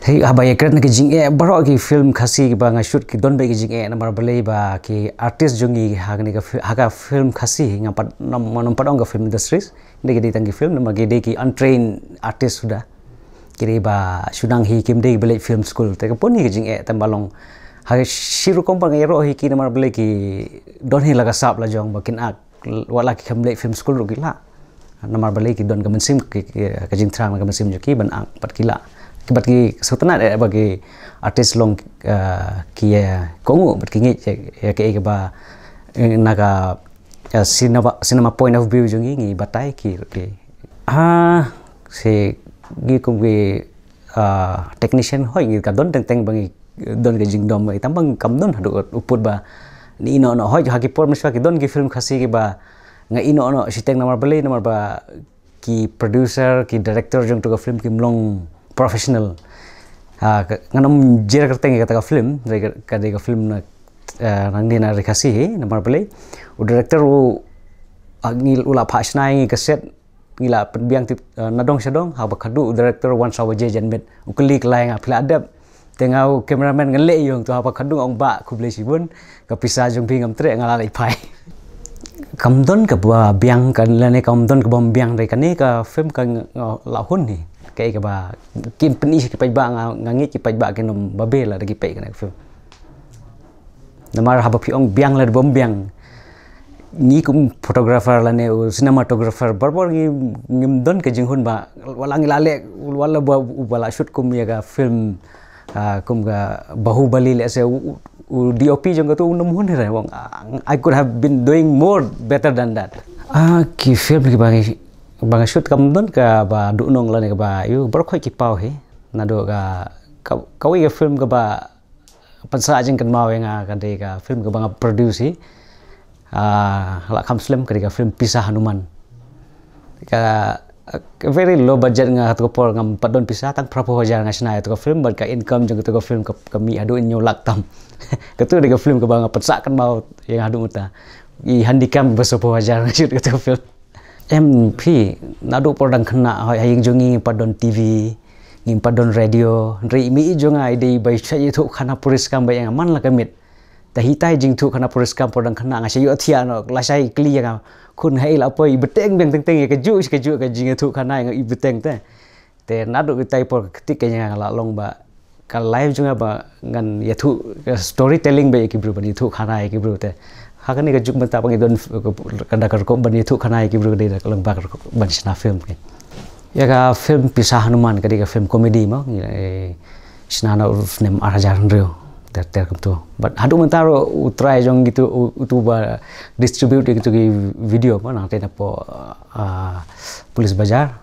Hei, haba ïakren na ki jingeh, baroh ki film Khasi kiba nga shoot ki don beit ki jingeh, namar balei ba ki artist jong ngi ha kane ka fi-, ha ka film Khasi ngam pat, ngam, ngam pat ong ka film industries, ki dei, ki dei tang ki film, namar ki dei ki untrained artist suda. Ki dei ba shu nang hi, kim dei ba leit film school. Te ka pun hi ka jingeh, tang ba long ha shi rukom ba nga ïaroh hi ki, namar balei ki don hi la ka sap la jong ba kin act. Wat la ki khlem leit film school ruh ki lah. Namar balei ki don ka mynsiem, ki, ki, ka jingthrang, ka mynsiem jong ki ban act bad ki lah. Ki bad ki sngewtynnat eh ba ki artist long, eh, ki, eh, kohnguh bad ki ngeit ïa, ïa kaei kaba, eh, na ka, eh, cinema, cinema point of view jong ngi, ngi batai ki, ki. Ah, shi ngi kum ki, ah, technician, hoi, ngi ka don teng teng ba ngi don ka jingdom, eh, tang ba kam don haduh u pud ba ngi ïehnoh noh. Hoi, ha ki por mynshuwa ki don ki film Khasi kiba nga ïehnoh noh shiteng, namar balei, namar ba ki producer, ki director jong tu ka film kim long professional. Ah, ka, ngan ym jer kyrteng ïa kata ka film, ka, ka dei ka film na, eh, nangne na Ri Khasi hi, namar balei u director u, ah, ngi, u la phah shna ïa ngi ka set, ngi la pynbiang tip, eh, na dong sha dong, haba khadduh u director wan saw baje janmiet, u kylli kylla ïa nga, phi la dep? Te nga u cameraman ngan leh ïa u, to haba khadduh nga ong bah, khublei shibun, ka pisa jong phi ngam treh, nga la leit phai. Kam don kaba biang, ka lane kam don kaba ym biang, hynrei kane ka film ka nga, nga la hun hi. Kaei kaba kin pyni sha ki paidbah, nga, nga ngeit ki paidbah kin ym babe lada ki peit kane ka film. Namar haba phi ong biang lada bym biang, ngi kum photographer lane u cinematographer, barabor ngi, ngim don ka jinghun ba wat la ngi la leh, wat la ba, ba la shoot kum ïa ka film, ah, kum ka Bahubali lehse, u, u, u D O P jong katu um hun hi re, u ong, ah, I could have been doing more better than that. Ah, ki film kiba ngi, ba nga shoot kam don kaba duhnong lane kaba ïoh, baroh khoit ki paw hi. Naduh ka, ka, kawei ka film kaba pynsah jingkynmaw ïa nga ka dei ka film kaba nga produce hi. Ah, la kham slem, ka dei ka film Pisa Hanuman. Ka, ka very low budget, nga ha tu ka por ngam pat don pisa, tang phra phew hajar nga shna ïa tu ka film, bad ka income jong tu ka film ka, ka mih haduh hynñiew lak tam. Katu dei ka film kaba nga pynsah kynmaw ïa nga haduh mynta. I handy cam ba saw phew hajar nga shoot katu ka film. Em phi, naduh por dang khynnah, hoi, ha ïing jong ngi ngim pat don T V, ngim pat don radio, hynrei i mei jong nga i dei ba i shait ïathuh khana puriskam bad ïa nga man la ka miet. Te hitai jingthuh khana puriskam por dang khynnah nga shait ïohthiah noh, lashai i kylli ïa nga, khun, haei la poi, i bteng biang teng teng ïa kajuh kajuh ka jingïathuh khana ïa nga, i bteng te. Te naduh katai por ka kti ka ïa nga la long ba ka life jong nga ba ngan ïathuh ka storytelling bad ïa ki briew, ban ïathuh khana ïa ki briew te. Ha kane ka juk mynta ba ngi don ka, ka, ka rukom ban ïathuh khana ïa ki briew, ka dei da ka long ba ka rukom ban shna film ke. Ïa ka film Pisa Hanuman ka dei ka film comedy mo, ngi, eh, shna na u snem ar hajar hynriew ter ter kumtu. Bad haduh mynta ruh u trai jong kitu u, utu ba distribute ïa kitu ki video mo, nangta na po, ah, Police Bazar.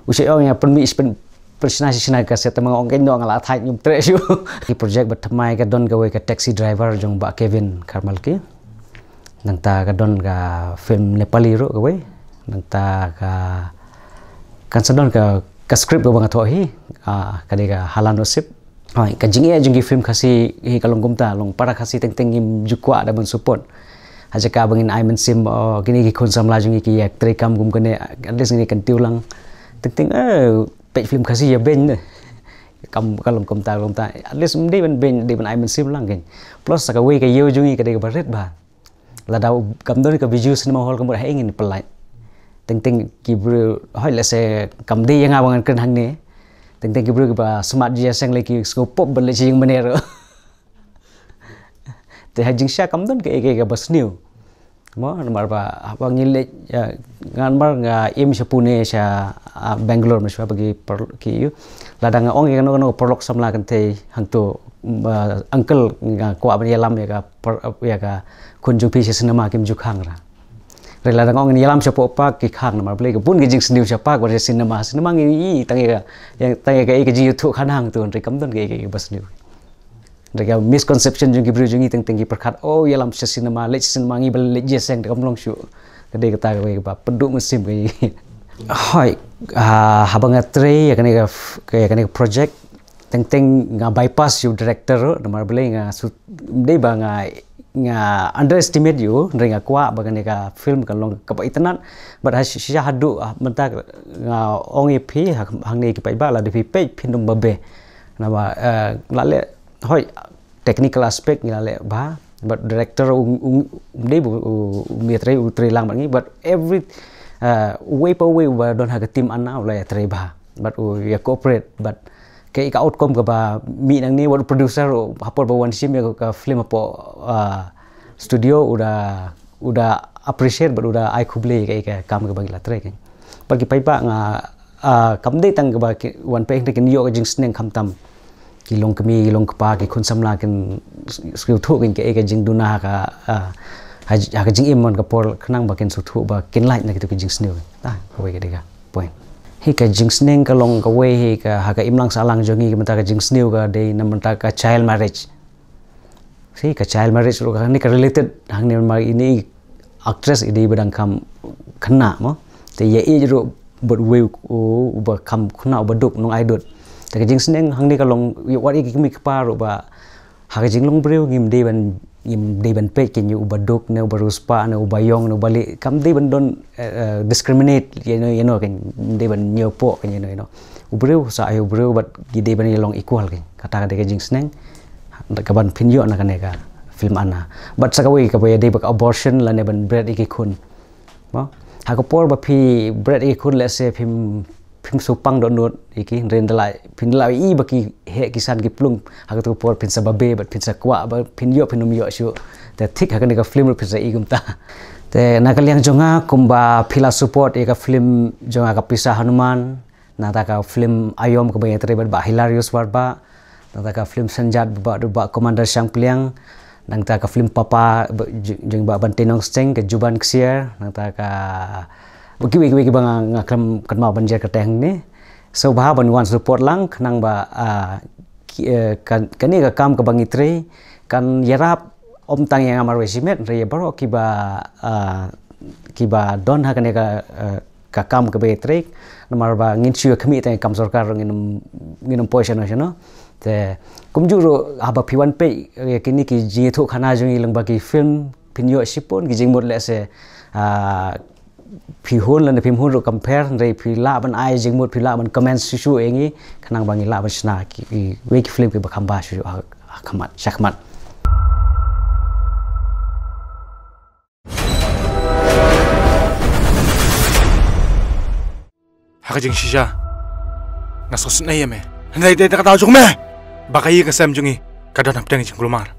U shait ong ïa pynmih, pyn, Pyrshna shi shna ka set, te ma nga ong kein noh, nga la thait, ngim treh shuh. Ki project ba thymmai ka don kawei ka Taxi Driver jong Bah Kevin Kharmalki. Nangta ka don ka film Nepali ruh kawei. Nangta ka, kan sa don ka, ka script kaba nga thoh hi. Ah, ka dei ka Halan Osip. Hoi, ka jingeh jong ki film Khasi hi ka long kumta, long para Khasi teng teng ngim ju kwah da ban support. Ha jaka ba ngin ai mynsiem, oh, kine ki khun samla jong ngi ki ïa trei kam kum kane, at least ngin ïa kyntiew lang. Teng teng, eh, peit film Khasi ïa beiñ ne. Kam ka long kumta, long kumta. At least ym dei ban beiñ, dei ban ai mynsiem lang kein. Plus sa kawei ka ïew jong ngi ka dei kaba rit bha. Lada u-, kam don ka Bijou Cinema Hall ka mut, haei ngin pyllait. Teng teng ki briew, hoi, lehse kam dei ïa nga ba ngan kren hangne. Teng teng ki briew kiba smat jingïaseng lei ki sngewpop ban leit sha ïingmane ruh. Te ha jingshisha kam don kaei kaei kaba sniew. Mo, namar ba haba ngi leit, ïa, nga namar nga im sha Pune, sha, ah, Bangalore, mynshuwa ba ki par-, ki ïoh. Lada nga ong ïa kano kano ka paralok samla kynthei hangto, mm, ah, uncle, nga kwah ban ïalam ïa ka par-, ïa ka khun jong phi sha cinema, kim ju khang ra. Hynrei lada nga ong ngin ïalam shapoh park, ki khang, namar balei, ka bun ka jingsniew sha park bad sha cinema. Cinema ngi ïohi tang ïa ka, ïa, tang ïa ka, ïa ka jingïathuh khanang tu, hynrei kam don kaei kaei kaba sniew. Hynrei ka misconception jong ki briew jong ngi teng teng ki pyrkhat, oh, ïalam sha cinema, leit sha cinema, ngi ba leit ïaseng, te kam long shuh. Ka dei kata kawei kaba pynduh mynsiem ka ïa ngi. Hoi, ah, haba nga trei ïa kane ka f-, ka, ïa kane ka project, teng teng nga bypass ïa u director ruh, namar balei, nga shu, ym dei ba nga, nga underestimate ïa u, hynrei nga kwah ba kane ka film kan long kaba itynnad. Bad ha shisha haduh, ah, mynta nga ong ïa phi, ha, hangne ki paidbah, lada phi peit phin ym babe. Namar, eh, la leh, hoi, technical aspect ngi la leh bha, but director u, u, um dei ba u, u, um ïatrei, u trei lang bad ngi, but every, uh, uwei pa uwei uba don ha ka team Anna u la ïatrei bha, but u ïa cooperate, but ka, ka outcome kaba mih nangne, wat u producer u, ha por ba wan shim ïa ka film hapoh, uh, studio, u da, u da appreciate, but u da ai khublei ka, ka kam kaba ngi la trei kein. Bad ki paidbah nga, ah, kam dei tang kaba ki wan peit, hynrei kin ïoh ka jingsneng khamtam. Ki longkmie, ki longkpa, ki khun samla kin s-, sngewthuh kein kaei ka jingduna ha ka, ah, ha j-, ha ka jingim man ka por, khnang ba kin sngewthuh ba kin lait na kito ki jingsniew. Ah, kawei ka dei ka point. Hi ka jingsneng ka long kawei hi ka, ha ka imlang sahlang jong ngi, ka mynta ka jingsniew ka dei na mynta ka child marriage. Hi ka child marriage ruh kane ka related hangne, namar ine i actress i dei ba dang kham khynnah mo. Te ïa ïeit ruh bad uwei u, uba kham khynnah uba duk nong ai dud. Te ka jingsneng hangne ka long ïa wat ïa ki kmie kpa ruh ba ha ka jinglong briew ngim dei ban, ngim dei ban peit kein ïa uba duk ne uba riewspah ne uba ïong ne uba lieh, kam dei ban don, eh, eh, discriminate, you know, you know, kein, ym dei ban ñiewpoh kein, you know, you know. U briew sa ai u briew bad ki dei ban ïalong equal kein. Kata ka dei ka jingsneng kaban phin ïoh na kane ka film Anna. Bad sa kawei kaba ïadei bad ka abortion lane ban bret ïa ki khun. Mo? Ha ka por ba phi bret ïa ki khun, lehse phim, phim shu pang dohnud ïa ki, hynrei ynda la, phin la ïohi ba ki heh ki san ki plung, ha kato ka por phin sa babe bad phin sa kwah ba phin ïoh phin ym ïoh shuh. Te thik ha kane ka film ruh phin sa ïohi kumta. Te na ka liang jong nga, kumba phi la support ïa ka film jong nga ka Pisa Hanuman, nangta ka film Aïom kaba ïatrei bad Bah Hilarius Warbah, nangta ka film Synjat bad Bah Commander Shangpliang, nangta ka film Papa ba-, j-, jong Bah Bantei Nongsteng, ka Juban Ksiar, nangta ka, ba kiwei kiwei kiba nga, nga khlem kynmaw ban jer kyrteng hangne. Sngewbha ban wan support lang khnang ba, ah, ki, eh, kan, kane ka kam kaba ngi trei kan ïarap ym tang ïa nga marwei shimet, hynrei ïa baroh kiba, ah, kiba don ha kane ka, ah, ka kam kaba ïatrei, namar ba ngin shu ïa khmih tang ïa kam sorkar ruh ngin ym, ngin ym poi shano shano. Te kumjuh ruh haba phi wan peit ïa kine ki jingïathuhkhana jong ngi lyngba ki film, phin ïoh shibun ki jingmut, lehse, ah, phi hun lane phim hun ruh kam pher, hynrei phi lah ban ai jingmut, phi lah ban comment shuh shuh ïa ngi khnang ba ngi lah ban shna ki, kiwei ki film kiba kham bha shuh shuh ha, ha khmat, sha khmat. Ha ka jingshisha nga sngewsynei ïa me, hynrei dei da ka daw jong me ba ka ïing ka sem jong ngi ka don hapdeng jingkulmar.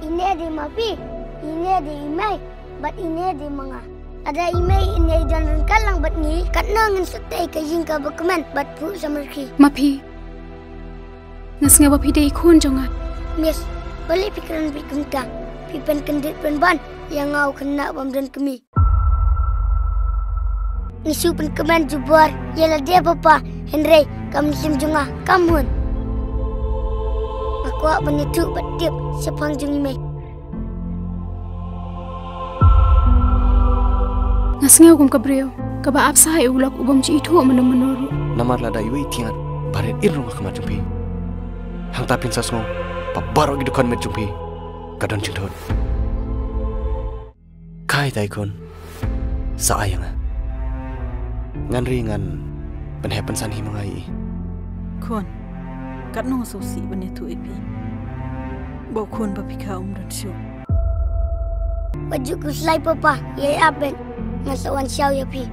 Ine dei ma phi, ine dei i mei, bad ine dei ma nga. Lada i mei ine i don ryngkat lang bad ngi, katno ngin shu tei ka ïing kaba kmen bad phuh sha marki. Ma phi, nga sngew ba phi dei i khun jong nga. Miss, balei phi kren beit kumta? Phi Pynkyndit pynban ïa nga u khynnah bym don kmie. Ngi shu pynkmen jubor ïa lade papa, hynrei kam shim jong nga kam hun. Nga kwah ban ïathuh bad tip shaphang jong i mei. Nga sngew kum ka briew kaba ap sah ïa u lok u bym ju ithuh mynno mynno ruh. Namar lada iwei i thiknat ba rit im rung ha khmat jong phi, hangta phin sa sngew ba baroh ki dkhot met jong phi ka don jingthut. Kai tai khun, sa ai ïa nga. Ngan ri ngan pynheh pynsan hi ma nga ïa i. Khun, katno nga sngewsih ban ïathuh ïa phi ba u khun ba phi kha um don shuh. Wat ju khuslai papa, ïa ïa ben. Nga sa wan shaw ïa phi.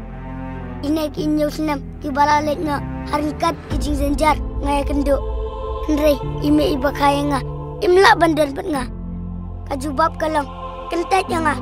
Ine ki hynñiew snem kiba la leit noh ha ryngkat ki jingjynjar nga ïakynduh. Hynrei i mei iba kha ïa nga im lah ban don bad nga. Ka jubab ka long, kyntait ïa nga.